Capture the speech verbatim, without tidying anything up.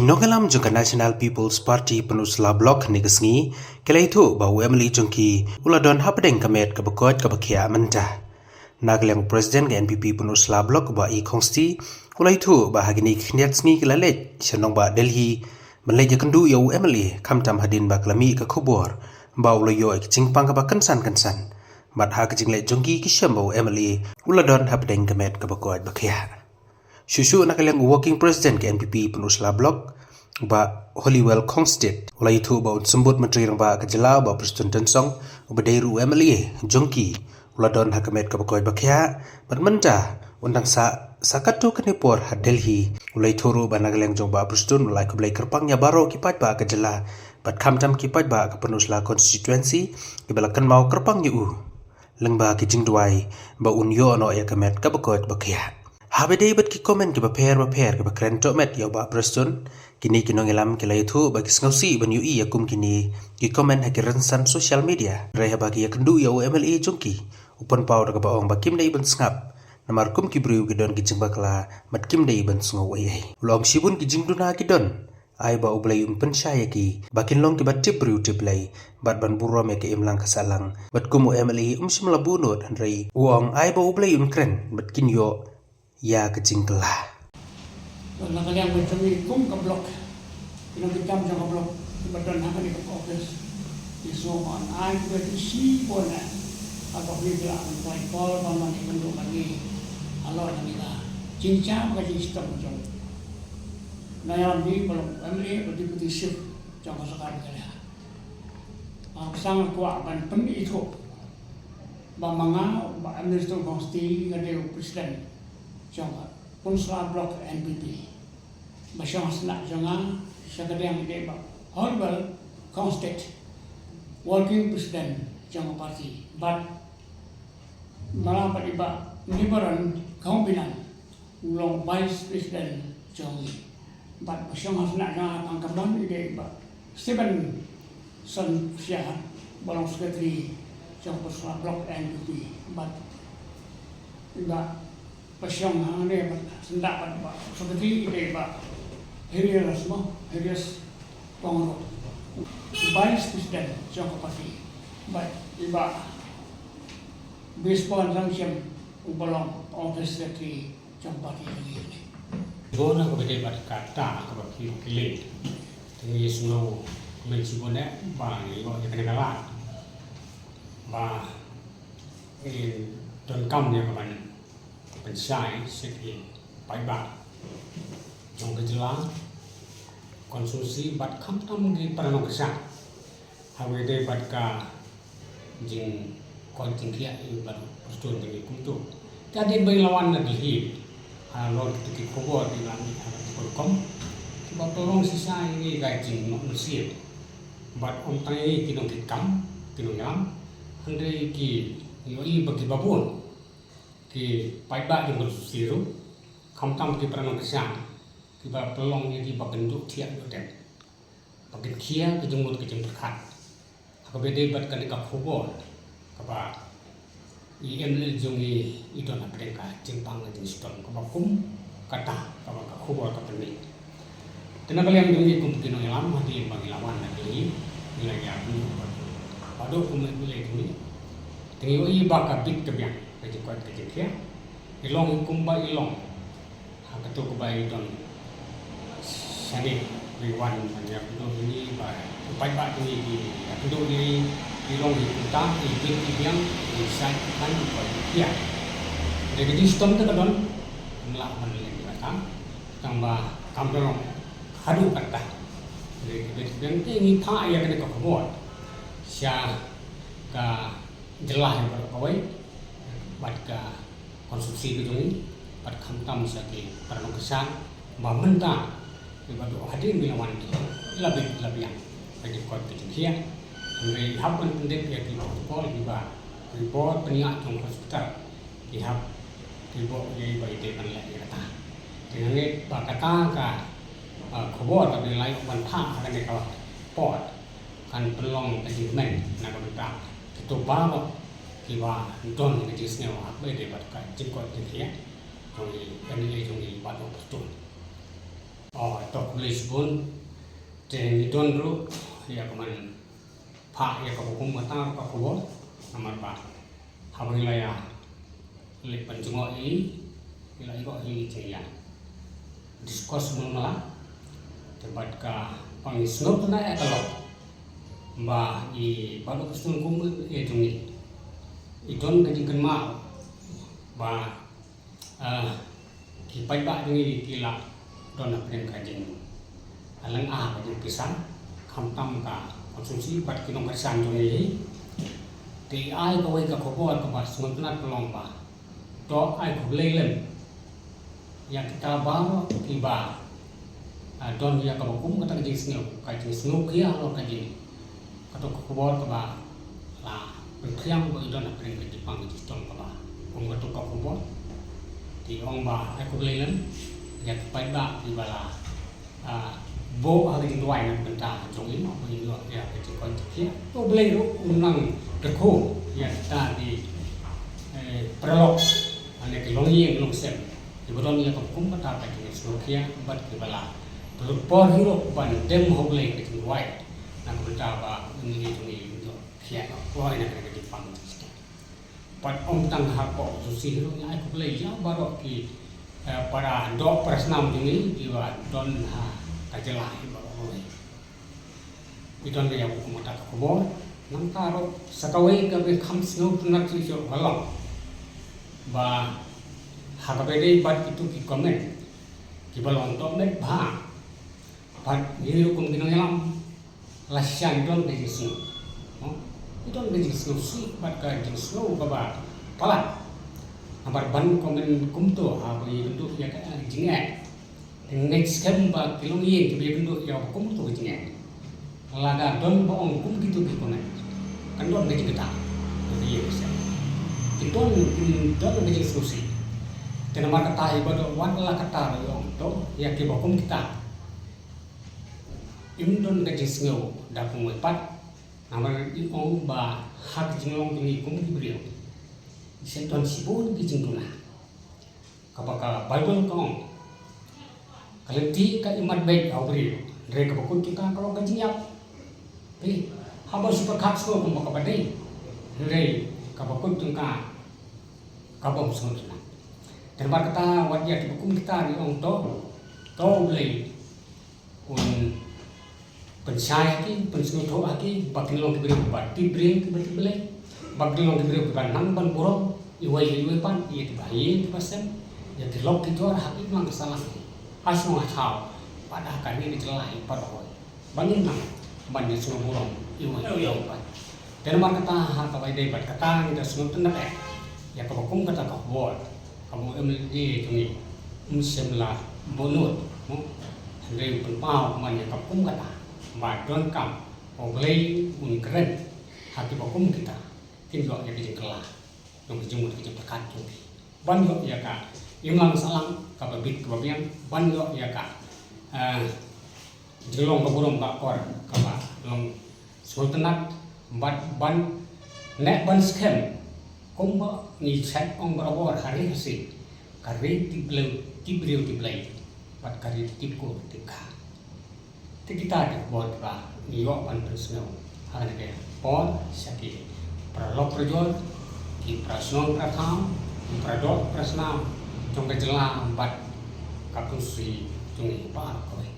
Nongïalam jong ka National People's Party Pynursla Block hynne ka sngi ki la ïathuh ba u M L A jong ki u la don hapdeng ka met kaba koit kaba khiah mynta. Na ka liang u President ka N P P Pynursla Block, Bah E Khongsti, u la ïathuh ba ha kine ki khyndiat sngi ki la leit sha nongbah Delhi ban leit ïakynduh ïa u M L A, khamtam hadien ba ka la mih ka khubor ba u la ïoh ïa ka jingpang kaba kynsan kynsan. Bad ha ka jingleit jong ki ki shem ba u M L A u la don hapdeng ka met kaba koit ba khiah. Shuh shuh na ka liang u Working President ka N P P Pynursla Block, Bah Holywell Khongsted, u la ïathuh ba un symbud Myntri Rangbah ka jylla, Bah Prestone Tynsong, uba dei ruh u M L A jong ki, u la don ha ka met kaba koit ba khiah, bad mynta un dang sah, sah katto katne por ha Delhi. U la ïathuh ruh ba na ka liang jong Bah Prestone u la ai khublei kyrpang ïa baroh ki paidbah ka jylla, bad khamtam ki paidbah ka Pynursla constituency kiba la kynmaw kyrpang ïa u lyngba ki jingduwai ba un ïoh noh ïa ka met kaba koit ba khiah. Haba ïadei bad ki comment kiba pher ba pher kiba kren tohmet ïa u Bah Prestone, kine ki nongïalam ki la ïathuh ba ki sngewsih ban ïohi ïa kum kine ki comment ha ki rynsan social media, hynrei haba ki ïakynduh ïa u M L A jong ki, u pynpaw da kaba ong ba kim dei ban sngap, namar kum ki briew ki don ki jingbakla, bad kim dei ban sngew ei ei. U la ong shibun ki jingduna ki don, ai ba U Blei un pynshai ïa ki ba kin long kiba tip briew tip Blei, bad ban burom ïa ka imlang ka sahlang. Bad kum u M L A um shym la buh nud, hynrei u ong ai ba U Blei un kren bad kin ïoh ïa ka jingkylla. Bad na ka liang ba jong ngi kum ka block, ki nongkitkam jong ka block kiba don ha kane ka office, ki sngew ba yn ai khublei shibun eh ha ka Blei ba la ai poi por ba man ïakynduh bad ngi halor kane ka jingjia ka jingshitom jong nongïalam ngi, ba long M L A bad Deputy Chief jong ka sorkar Meghalaya. Nga kwah ban pynithuh ba ma nga, Bah Emristone Khongsted, nga dei u President jong ka Pynursla Block N P P. Ba shong ha shnat jong nga sha ka diang i dei Bah Holywell Khongsted, Working President jong ka party. Bad marang bad i Bah Nibaran Khongbinan, u long Vice President jong ngi. Bad ba shong ha shnat jong nga tang ka mon i dei Bah Stevenson Syiar, ba long Secretary jong ka Pynursla Block N P P. Bad i Bah, ba shong hangne bad syndah bad Bah Secretary i dei Bah Helius mo, Helius Pongro, Vice President jong ka party. Bad i Bah Bisbon Rangshim, uba long Office Secretary jong party jong ngi. Bun na kaba dei bad kata kaba phi kylli. Te ngi sngew kmen shibun eh ba ngi ïoh ïa kane ka lad ba ngin donkam ïa ka ban pynshai sha ki paidbah jong ka jylla, constituency bad khamtam ki para nongkyrshan. Haba ïadei bad ka jingkoit jingkhiah ïa u Bah Prestone jong ngi kumto. Te hadien ba ngi la wan na Delhi, halor kito ki khubor ki la mih ha kito ki rukom, kiba pynlong shisha ïa ngi ka jingmut mynsiem. Bad ym tang ïa ngi ki nongkitkam, ki nongïalam, hynrei ki ïohi ba kiba bun ki paidbah jong ka constituency ruh, khamtam ki para nongkyrshan, kiba pynlong ïa ki ba kin duh thiah duh dem, ba kin khia ka jingmut ka jingpyrkhat. Ha kaba ïadei bad kane ka khubor kaba i M L A jong ngi i don hapdeng ka jingpang ka jingshitom, kaba kum kata kaba ka khubor ka pynmih. Te na ka liang jong ngi kum ki nongïalam, hadien ba ngi la wan na Delhi, ngi la ïakynduh bad, bad u kum M L A jong ngi. Te ngi ïohi ba ka bit ka biang ka jingkoit ka jingkhiah. I long hi kumba i long ha kato kaba i don shane, ba i wan ban ïakynduh ïa ngi, ba u paidbah jong ngi ki ïakynduh ïa ngi, i long hi kumta, i bit i biang, i shait i khlaiñ, i koit i khiah. Te ka jingshitom te ka don, ngim lah ban leh ïa kata, tang ba kam da long haduh katta. Te ka bit ka biang te ngi phah ïa kane ka khubor sha ka jylla ïa baroh kawei, bad ka constituency ka jong ngi, bad khamtam sha ki para nongkyrshan, ba mynta kiba duh hadien ba la wan ki la bit la biang ka jingkoit ka jingkhiah. Hynrei i hap ban pyndep ïa ki protocol kiba ki bor pynïaid jong hospital ki hap ki buh ïa i ba i dei ban leh ïa kata. Te nga ngeit ba kata ka, ah, khubor kaba ngi la ïoh ban phah ha kane ka por kan pynlong ka jingkmen na ka bynta kito baroh kiba don ka jingsngew ha kaba ïadei bad ka jingkoit jingkhiah jong i M L A jong ngi Bah Prestone. Oh, to khublei shibun. Te ngi don ruh ïa ka man pha ïa ka hukum kata ka khubor namar ba haba ngi la ïa leit ban jngoh ïa i, ngi la ïoh hi jingïa discuss mala mala. Te bad ka pang i sngewtynnat ïa ka long ba i baroh ki sngewbha kum ïa jong i, i don ka jingkynmaw ba Ah, ki paidbah jong ngi ki la don hapdeng ka jing, ah, lynga ka jingpisa, khamtam ka constituency bad ki nongkyrshan jong ngi. Te ai kawei ka khubor kaba sngewtynnat ka long ba to ai khublei lem ïa kita baroh kiba, ah, don ïa kaba kum kata ka jingsngew, ka jingsngewkhia halor ka jing, kato ka khubor kaba la pynphriang ba i don hapdeng ka jingpang ka jingshitom kaba kum kato ka khubor. Te ong ba ai khublei lem ïa ki paidbah kiba la, ah, buh ha ka jingduwai na ka bynta jong i, ba i ïoh ïa ka jingkoit jingkhiah. To Blei ruh un nang kyrkhu ïa kita ki, eh, paralok, lane ki longïing longsem kiba don ïa ka kum kata ka jingsngewkhia bad kiba la pynlut por hi ruh ban dem ha U Blei ka jingduwai na ka bynta ba u ngi jong ngi un ïoh khiah ïa ka jingpang. Pat ym tang ha ka constituency hi ruh, ngi ai khublei ïa baroh ki, eh, para doh para snam jong ngi kiba don ha ka jylla hi baroh kawei. Ngi don ïa ka kum kata ka khubor. Nangta ruh sa kawei kaba kham sngewtynnat shuh shuh ka long ba ha kaba ïadei bad kito ki comment kiba long dohmed bha, bad ngi ruh kum ki nongïalam lashai don ka jingsngew. Mo? Ngi don ka jingsngewsih bad ka jingsngew kaba palat. Namar ban comment kumto haba ngi ïakynduh ïa ka jingeh. Te ngeit skhem ba ki longïing kiba ïakynduh ïa ba kumto ka jingeh, lada don ba ong kum kito ki comment, kan don ka jingkata. Ka ïa ka shem. Ki don, ki don ka jingsngewsih. Te namar kata i ba don wat la kata ba ong to ïa kiba kum kita. Im don ka jingsngew da kumwei pat. Namar i ong ba ha ka jinglong jong ngi kum ki briew, i shem don shibun ki jingduna. Kaba ka Baibl ka ong, ka lynti ka imat beit ha u briew, hynrei kaba kut jong ka ka long ka jingïap. Phi, haba shu pyrkhat shuh kumba kaba dei, hynrei kaba kut jong ka ka bym sngewtynnat. Te namar kata wat ïa kiba kum kita ngi ong to, to U Blei un pynshai ha ki, pynsngewthuh ha ki, ba kin long ki briew kiba tip briew kiba tip Blei, ba kin long ki briew kiba nang ban burom iwei ïa iwei pat, ïa kiba haïing kiba sem, ïa ki lok ki jor ha ki imlang ki sahlang, ha shnong ha thaw, bad ha ka ri ka jylla hi baroh kawei. Ba ngin nang ban ïa sngewburom iwei ïa iwei pat. Te namar kata ha kaba ïadei bad kata ngi da sngewtynnat eh ïa kaba kum kata ka khubor. Ka M L A jong ngi, um shym la buhnud, mo. Hynrei u pynpaw kumne ïa ka kum kata ba donkam U Blei un kren ha kiba kum kita, kin ïoh ïa ka jingkylla jong ka jingmut ka jingpyrkhat jong ki, ban ïoh ïa ka imlang sahlang kaba bit kaba biang, ban ïoh ïa ka, eh, jinglong ka burom ka akor kaba long sngewtynnat, bad ban neh ban skhem kumba ngi shait ong barabor ha ri ha sih, ka ri tip briew tip briew tip Blei, bad ka ri tip kur tip kha. Te kita ki khubor kiba ngi ïoh ban pynsngew ha kane ka por sha ki paralok parajor, ki para shnong para thaw, ki para doh para snam jong ka jylla bad ka constituency jong ngi baroh kawei.